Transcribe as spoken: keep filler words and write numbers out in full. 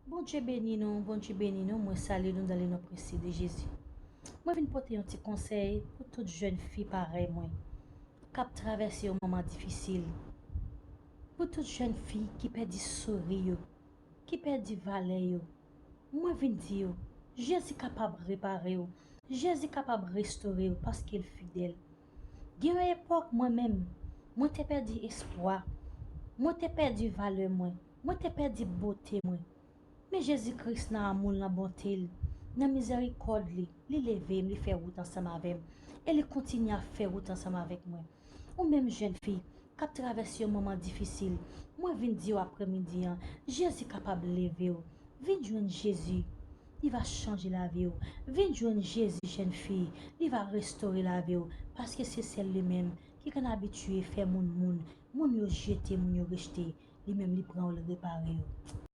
Bondye beni nou, Bondye beni nou, mwen salye nou dan le non presi de Jezi. Mwen vin pote yon ti konsèy pou tout jèn fi parèy mwen k ap travèse yon moman difisil. Pou tout jèn fi ki pèdi souri yo, ki pèdi valè yo, mwen vin di yo, Jezi kapab repare w, Jezi kapab restore w paske l fidèl. Gen yon epòk mwen menm, mwen te pèdi espwa, mwen te pèdi valè mwen, mwen te pèdi bote mwen. Men Jezi Kris nan amou l, nan bonte l, nan mizerikòd li, li leve m, li fè wout ansanm avè m, e li kontinye ap fè wout ansanm avèk mwen. Ou menm jèn fi k ap travèse yon moman difisil, mwen vin di w aprèmidi an, Jezi kapab leve w. Vin jwenn Jezi, li va chanje lavi w. Vin jwenn Jezi, jèn fi, li va restore lavi w, paske se sèl li menm ki konn abitye fè moun moun, moun yo jete, moun yo rejte, li menm li pran w, li repare w.